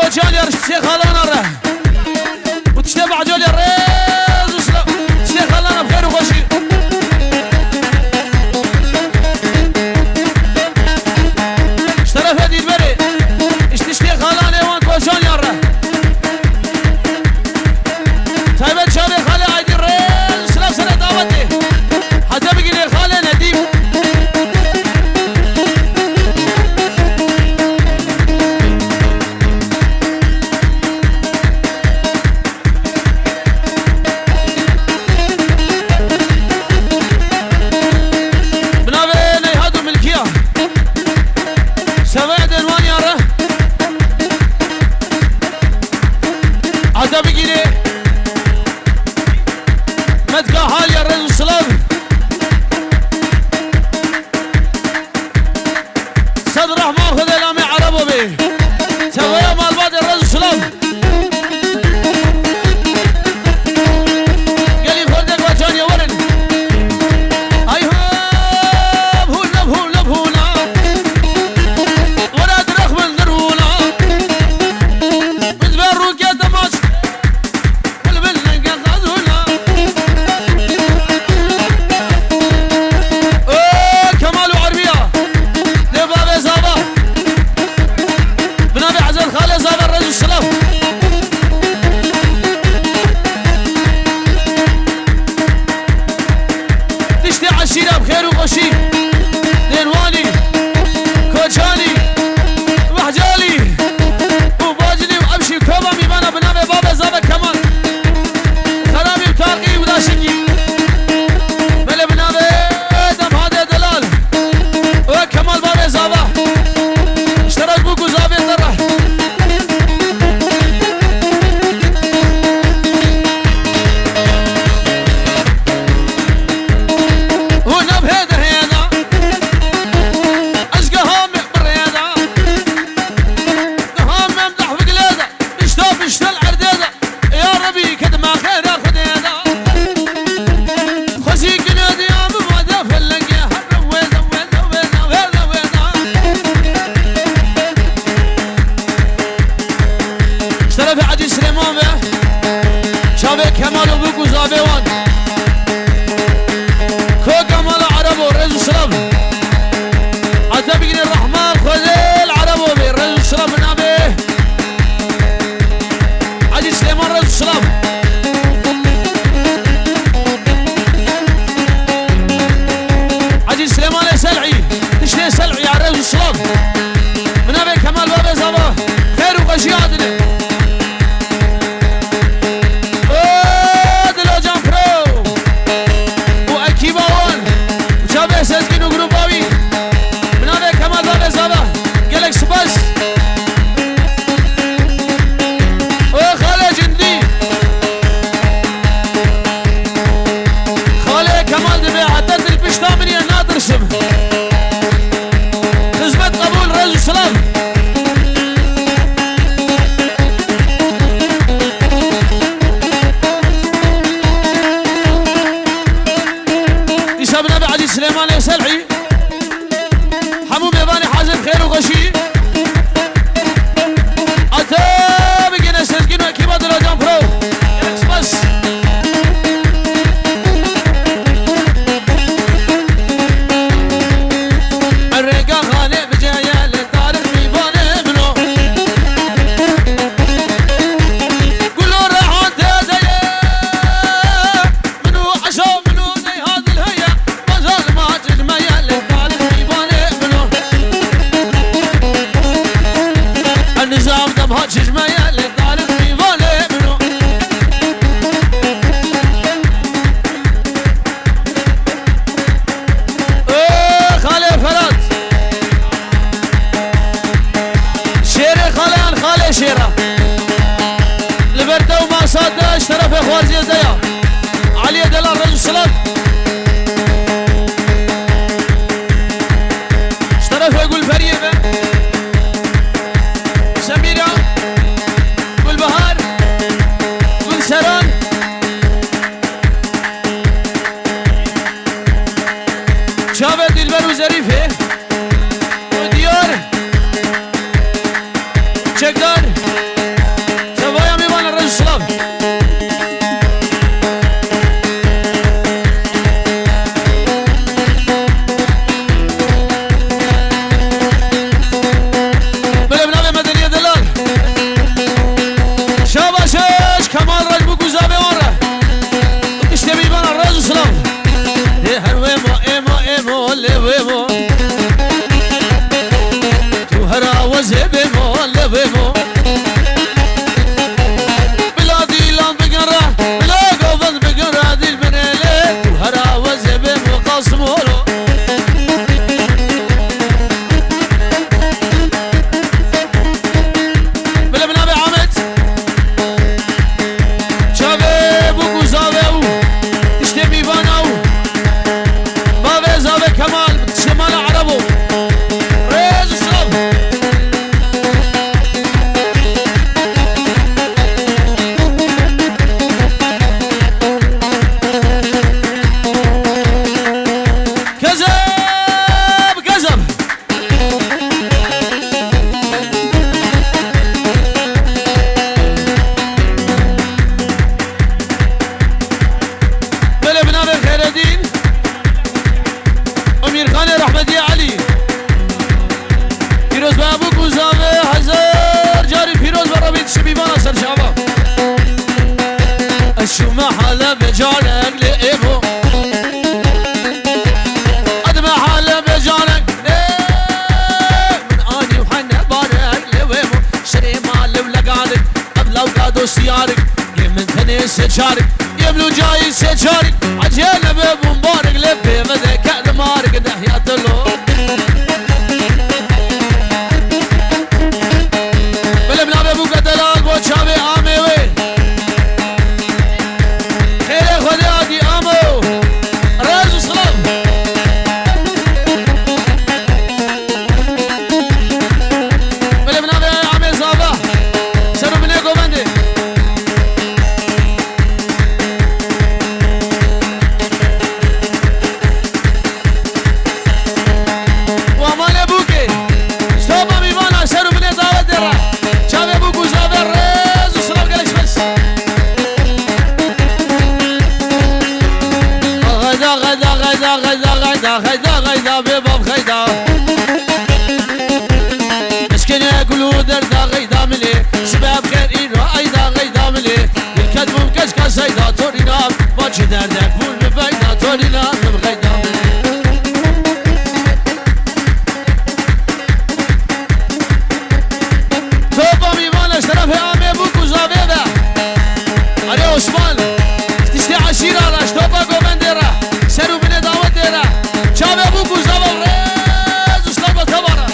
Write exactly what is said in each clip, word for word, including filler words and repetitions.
Koçan yarış tiştê xalana re. Û tiştê Bahcalê rêz û silav. Tiştê xalana bi xêr û xweşî. Ji terefê dîlberê. Ji tiştê xalanê wan Koçan ya re. Taybet çavê xalê Aydî rêz û silav serê dawetê. Hate bigirê xalê Nedîm. Bi navê Neyhat û Milkiya. Sevaya Denwaniya re. Hate bigirê. Metka Haliya rêz û silav. Sed rehma Xwedê lamê Erebo bê. Tevaya malbatê rêz û silav. Gelî xwerdek va canê werin. Ay ha, bhûna, bhûna, bhûna. Were direxmin dirûna. Min ve rûke demaç. Ê, Kemal û Erbiya. Lê bavê Zava. Bi navê Ezel Xalê Zava rêz û silav. Tiştê eşîra bi xêr û xweşî. Dênwanî, Koçanî, Wehcalî û Bacilî û Ebşî Kova mîvana bi navê Babê Zava Kemal. Xeramî û Taqî û Daşikî. Belê bi navê Demhadê Delal. Û Kemal Babê Zava. Ji te re bûk û zavê te re. Hûn ev hê dihêna. Ez geha me birêna. Geha me em dehf gilê de. Pişta piştel erdê de. Ya Rebî, kedime xêra Xwedê de. Xwezî gilê diya bi vade felengê her wêda, wêda, wêda, wêda, wêda. Ji terefê Hecî Silêman ve çavê Kemal û bûk û zavê wan. Ko Kemal Erebo, rêz û silav. Hate bigirê rehma Xwedê li Erebo bê, rêz û silav bi navê Hecî Silêman rêz û silav. Hecî Silêmanê Sel'î, tiştê Sel'î ya rêz û silav. Bi navê Kemal Babê Zava, xêr û xweşî hatine. Ê, Dilo Can Pro û ekîba wan û çavê Sezgîn û grûpa wî. Bi navê Kemal Babê Zava. Gelek spas. Ê xalê cindî. Xalê Kemal dibê heta tu li pişta min ye nadirsim. Xizmet qebûl, rêz û silav. Îsa bi navê Hecî Silêmanê Sel'î. Hemû mêvanê hazir xêr û xweşî. Ata bigihne Sezgîn û ekîba Dilo Can Pro. Gelek spas. Rêga xanê biceye li tarix mîvanê min o. Gulo rehan tê de ye. Min û Eşo, min û Neyha dil heye. Bazar ma çeşmeye li tarix mîvanê min o. Nizam dem ha çeşmeye li tarix mîvanê min o. Ê, Xalê Ferat. Şêrê xaleyan, xalê şêra. Li ber te û masa te, ji terefê xwarziyê te ya. Aliyê Delal, rêz û silav. Ji terefê Gulperiyê ve. Semîra, Gulbihar, Gulseran. Çavê Dilber û Zerîfê û Diyar Çekdar. Sibî vana ser çava. Ez çûme hale becarek lê êvo. Edme hale becarek lê. Min anî û hene barek lê wê bo. Serê malê û legarik. Ev lawka dostiyarik. Yê min tenê sê çarik. Yê min û cayî sê çarik. Ecê nebe bûn barik lê pê ve de kerdim arik. Dehya dilo. Belê bi navê bûke delal bo çavê amê wê. Xêrê Xwedê hatî amo. Rez û silav. Belê bi navê amê zava. Ser û binê govendê. Wa malê bûkê. Stopa mîvana ser û binê dawetê re. Çavê bûk û zavê rez û silav gelek ji bes. Xeyda, xeyda, xeyda, xeyda, xeyda, xeyda, xeyda, bê bav xeyda. Eskene gul û derda xeyda milê. Sibê bi xêr îro eyda xeyda milê. Dilket bûm keçka seyda torîna. Baçî derdek bûn bi feyda torîna. Min xeyda milê. Topa mîvana şerefê amê bûk û zavê de. Erê Osman, tiştê eşîra re, ji topa govendê re, ser û binê dawetê re. Çavê bûk û zava rez û silav bo teva re.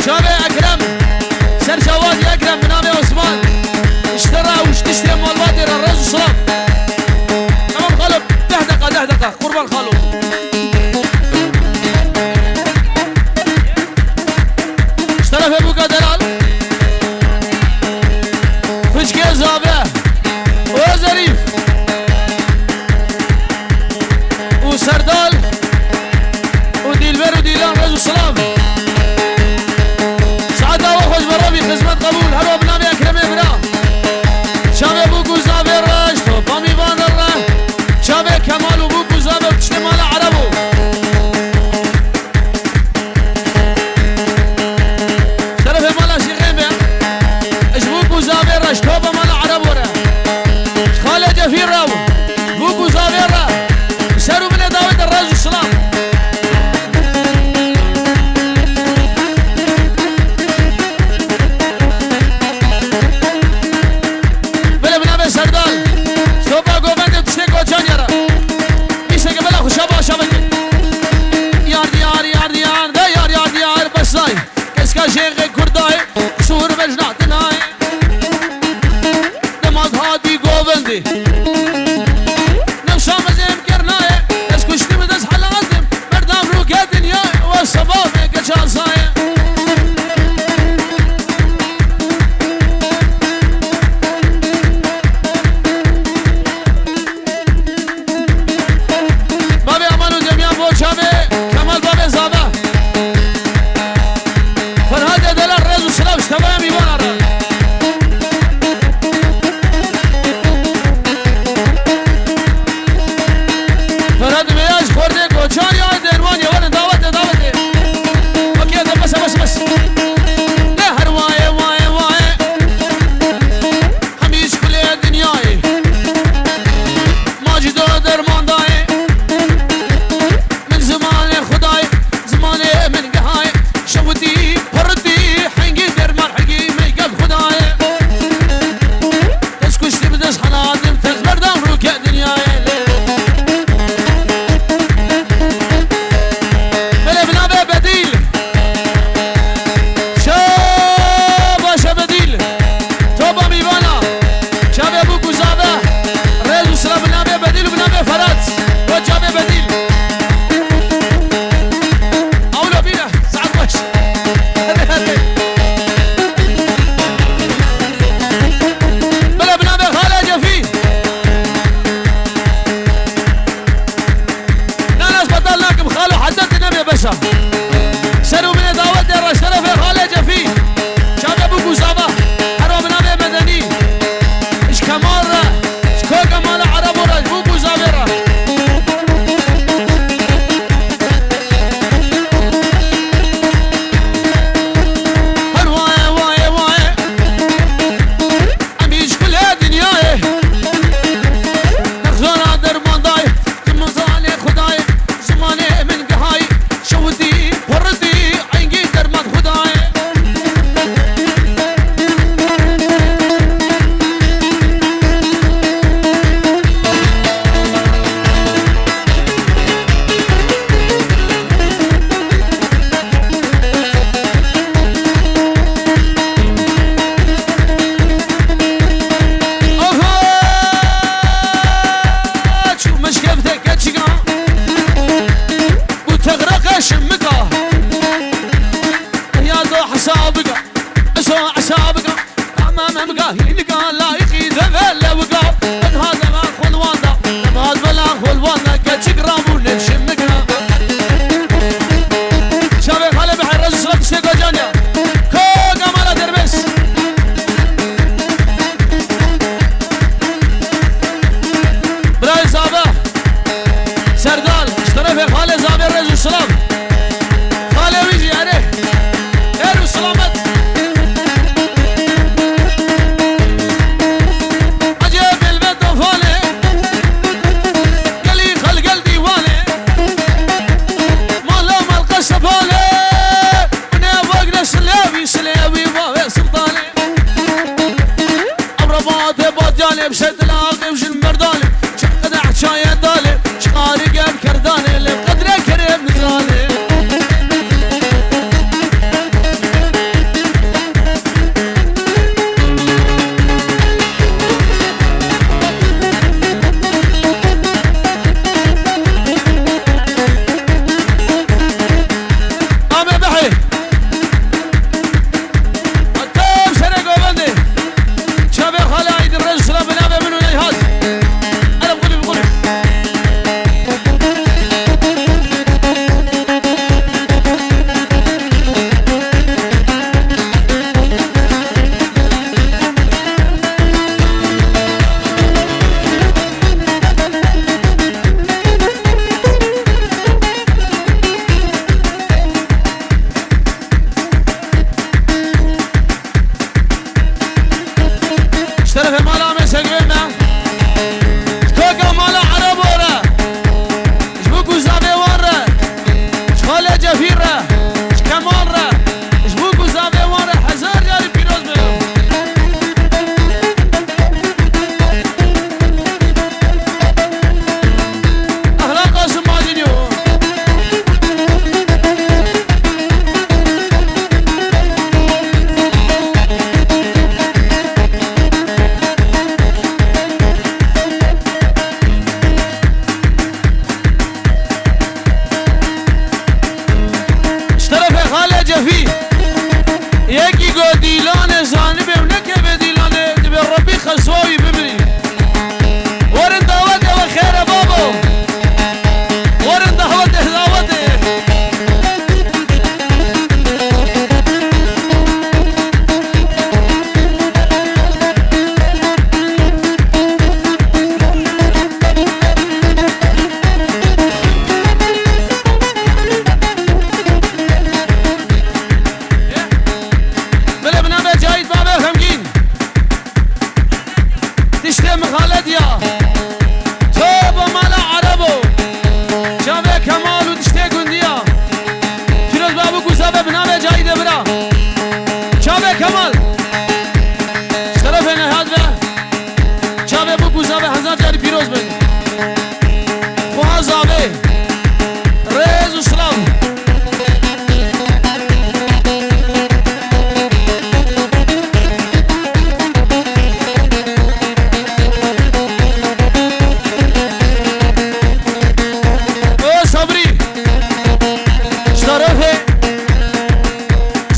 Çavê Ekrem, ser çawa dî Ekrem, bi navê Osman. Ji te re û ji tiştê malbatê re rez û silav. Tamam xalo, deh deqa, deh deqa, qurban xalo. Ji terefê bûka delal. Fiçkê zave. O Zerîf. Û Serdal. Û Dîlber û Dîlan rez û silav. Saeta we xweş be Rabî, xizmet qebûl. Her wa bi navê Ekremê bira. Çavê bûk û zavê re, ji topa mîvan re. Çavê Kemal û bûk û zavê û tiştê mala Erebo. Şerefê mala Şêxê be. Ji bûk û zavê re, ji topa mala Erebo re. Ji xalê Cefîr re bû. Bûk û zavê re. Ser û binê dawetê rez û silav. Belê bi navê Serdal. Topa govendê tiştê koçan yara. Îşte ke bela xuşa başa bike. Yar diyar, yar diyar, de yar, yar diyar, başlay. Keska jêxê kurdayê, qisûr vejna dinayê. Dema hatî govendê. Newşa mezê em kernayê, ez kuştim, ez helatim. Berdam rûke dinyayê, we sebabê keça zayê. Bavê Aman û Cemiyan bo çavê Kemal bavê zava. Ferhadê delal rez û silav ji tevaya mîvana re. Ferhad Beyaz xwerdê koçan ya dêrwan ya werin dawetê dawetê. Okey, de bes, bes, bes. Ne her waye, waye, waye. Hemî ji kulê dinyayê. Ma ji do derman dayê. Min zimanê Xwedayê, zimanê min gehayê. Şewitî, pirtî, hengî derman, hengî Hîlga layîqî deve lewga, min hat deva xulwanda, min hat bela xulwanda, keçik rabû nêşim nikna. Çavê xalê bi herez surat işte gocan ya. Koga mala derbes. Birayê Zabe, Serdal, ji terefê xalê Zabe rêz û silav. Xalê wî jî erê. Her û selamet. Ecê belve tofalê. Gelî xelgel dîwanê. Mala malqa şefalê. Ne vagre silevî, silevî vave sultanê. Emre bate bacanê, bi şetilaqê, bi jin merdanê. Çi qedeh çaye dalê, çi qarî gel kerdanê, lê qedre kerem nizanê. Ame behê. Tam serê govendê. Çavê xalê Aydin rêz û silav bi navê min û Neyhat. Erem qulî bi qulî. Ji terefê mala me segirê me. Ji koka mala Erebo re. Ji bo ku zavê wan re. Ji Xalê Cefîr re. Ji Kemal re. Ji bo ku zavê wan re hezar carî pîroz bibim. Exlaqa Simadînyo. Ji terefê Xalê Cefî. Yekî go dîlanê zanibê û nekeve dîlanê, dibê Rebbî xeswa wî bimirî. Werin dawetê we xêr e babo. Werin dawetê, dawetê. Belê bi navê Cahit Babê Xemgîn. Tiştê mixalet ya. Toba mala Erebo. Çavê Kemal û tiştê gundiya. Pîroz be bû ku zavê bi navê Cahidê bira. Çavê Kemal. Ji terefê Nehat ve. Çavê bû ku zavê hezar carî pîroz bin. Xwaz avê. Rêz û silav. O Sabrî. Ji terefê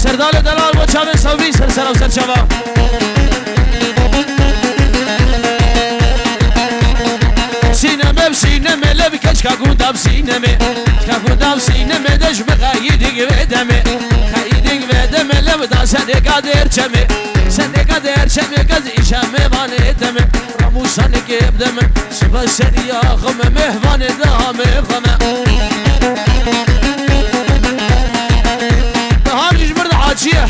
Serdalê delal bo çavên Sabrî ser sera û ser çava. Sîneme bi sîneme lev keçka gunda bi sîneme. Keçka gunda bi sîneme de ji bi xeyîding vê demê. Xeyîding vê demê lev da sedêka dêr çemê. Sedêka dêr çemê gez îşemê vanê demê. Ramûsanekê bi demê. Sibe seriya xeme mehvanê de hamê xeme. Ham jî ji mir de haçiye.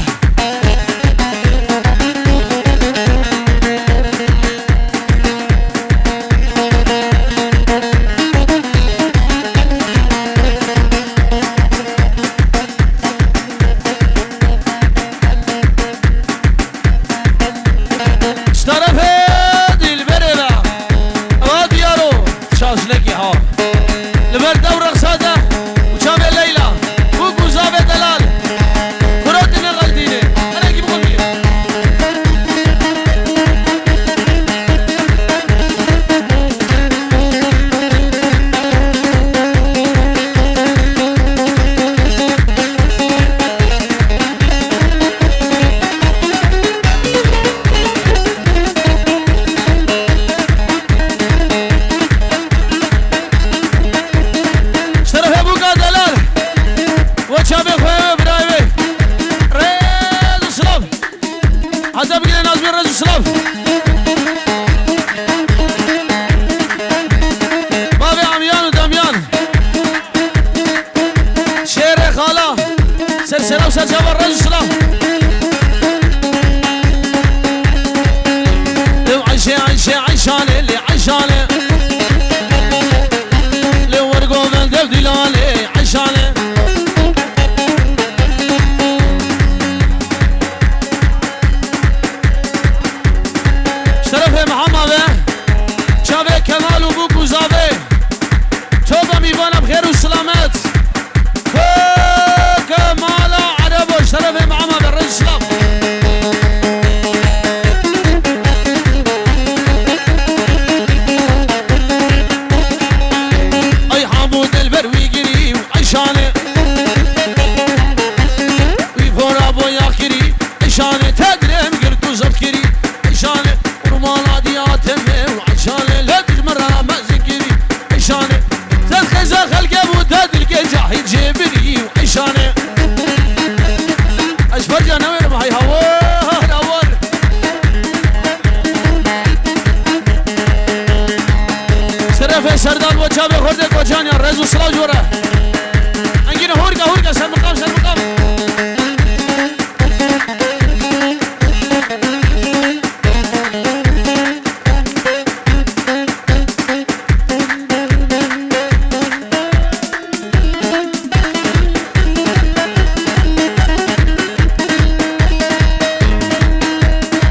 Ji terefê Dilberê ve. Ewa diyar o. Çaşlekî ha. Li ber Merhaba, rez û silav. Ew Eyşe, Eyşe, Eyşane, lê Eyşane. Lê wergo ben dev dîlane, Eyşane. Şerefê Mihama ve çavê Kemal û Bûk û Zavê. Toba mîvana bi xêr û silamet. Ke mala Erebo şerefê Mihama ve rez û silav. Ay hamû dilber wî girî û Eyşane. Wî vora boya kirî, Eyşane te dilê min girt û zeft kirî. Eyşane, urmala diyate me û Eyşane, lê dijmin ra mezin kirî. Eyşane, zed xêza xelke bû te dilkê cahil jê birî û Eyşane. Ez ferca newêrim hay hawar, hawar. Şerefê Serdar bo çavê xwerdê kocan ya, rez û silav ji we re. Engîne hûrke, hûrke, sermiqam, sermiqam.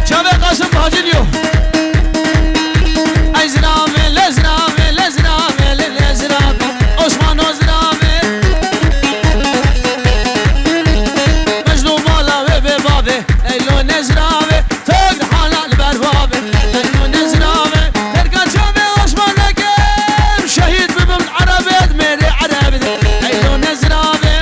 Çavê Qasim Hacî diyo. Ey zirave, lê zirave, lê zirave, lê, lê zirave. Osmano zirave. Mecnû mala wê bê bavê. Ey lo ne zirave. Tog hala li ber bavê. Ey lo ne zirave. Terka çavê Osman nekem. Şehîd bibim Erebê, mêrê Erebê. Ey lo ne zirave.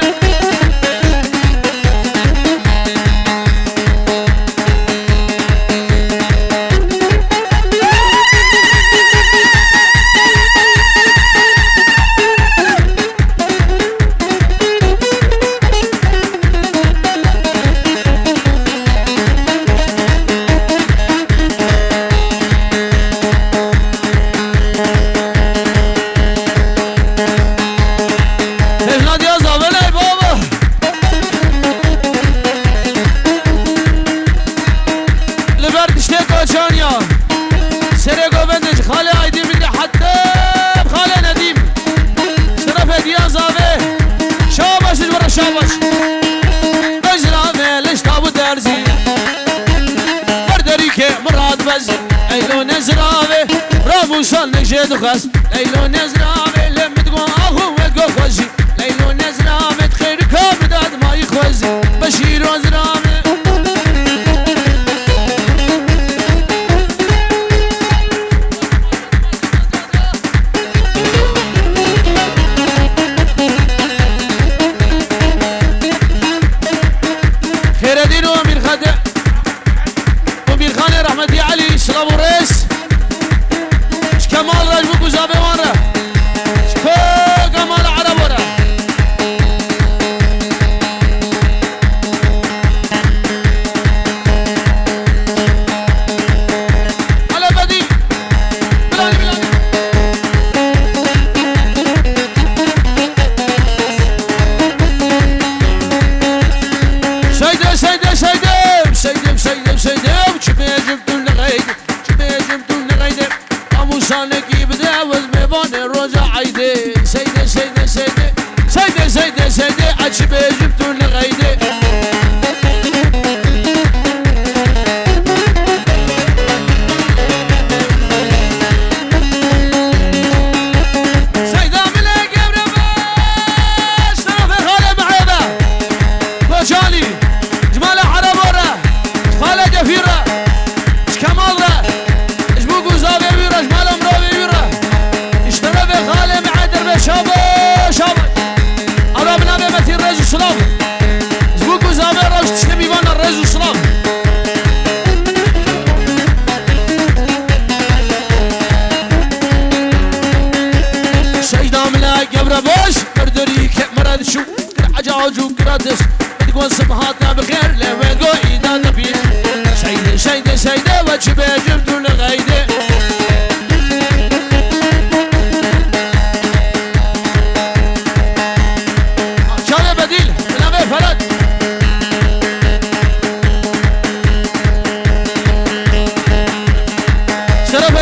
Tevna diya zavenay baba. Li ber diştê koçan ya. Serê govendê ji xalê Aydî min de heta xalê Nedîm. Şerefê diya zavê. Şabaş ji we re şabaş. Bezra me leşta bu derzî. Berderî ke Mirad Bez. Eylo nezrave. Ramusan ne jê dixwest. Leylo nezrave, lê min digo axo we go xwezî. Leylo nezrave, xêr ka bida di mayî xwezî. Beşîro zirave. Xêredîn û Emîr Xede. Û Mîrxanê rehmetî Elî, silav û rêz. Ji Kemal re, ji bo ku zavê wan re. Ji Kemal Erebo re. Hele bedî. Bilanî, bilanî. Seyde, seyde, seyde. Seyde, seyde, seyde. Çi bêjim tu li xeyde. Çi bêjim tu li xeyde. Namusanekî bide wez mêvanê roja eydê. Seyde, seyde, seyde. Seyde, seyde, seyde. A çi bêjim tu li xeyde. Seyda Mile Gevre be, şerefê xalê Mehê be. Koçanî, ji mala Erebo re, ji xalê Cefîr re, ji Kemal re, ji bo ku zavê wî re, ji mala mirovê wî re. Ji şerefê xalê Mehê derbe şabe, şabe. Ara bi navê Metî rêz û silav. Ji bo ku zavê rewş tiştê mîvan re rêz û silav. Seyda Mila Gevre baş, berderî ke mera dişû, kir eca cû kira dis, min got sibha te bi xêr, lê we got îda te pî. Seyde, seyde, seyde, we çi bêjim tu li xeyde. Çavê Bedîl, bi navê Ferhat.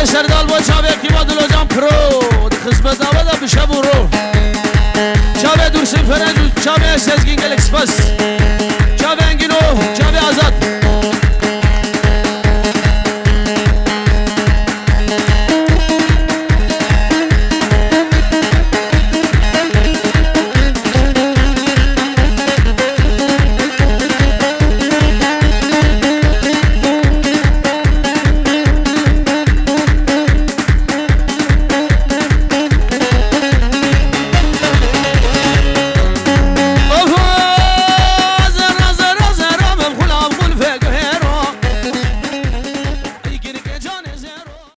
Serdal bo çavê Kîma Dilocan Pro. Di xizmeta we de bi şev û roj. Çavê Dursin Ferenc û çavê Sezgin Gelek spas. Çavê Engino, çavê Azad.